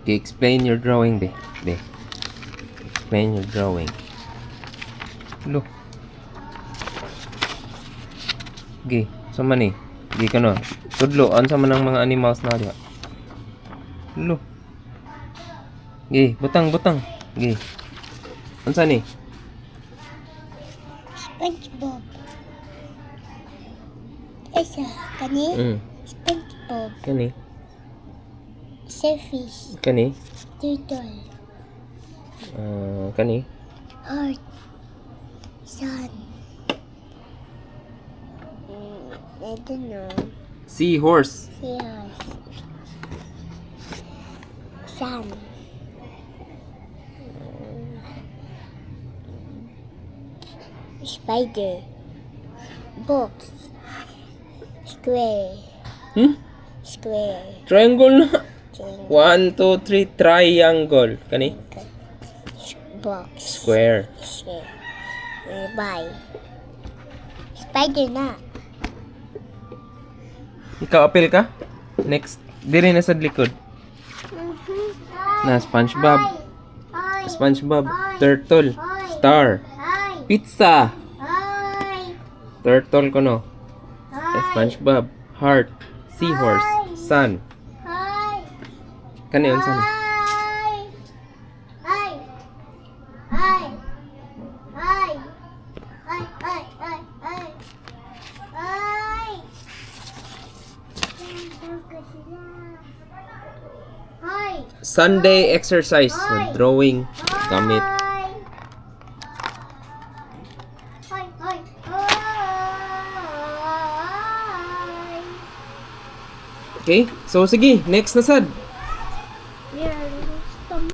Okay, explain your drawing, be. Explain your drawing. Look. Okay, sama ni. Okay ka no. Tudlo, ansa man ang mga animals na diha. Look. Okay, butang. Okay. Ansa ni? SpongeBob. Esa, kani? SpongeBob. Kani? Selfish. Kani? Turtle. Kani? Heart. Sun. I don't know. Seahorse. Seahorse. Sun. Spider. Box. Square. Square. Triangle na. Triangle. 1, 2, 3, triangle. Kani? Box. Square. Square. Bye. Spider na. Ikaw, apil ka? Next. Diri na sa likod. Na, SpongeBob. SpongeBob. Turtle. Star. Pizza. Turtle ko no. SpongeBob. Heart. Seahorse. Sun. Kani yun, sun? Sunday exercise. So, drawing. Gamit. Okay? So, sige. Next na sad. Yeah,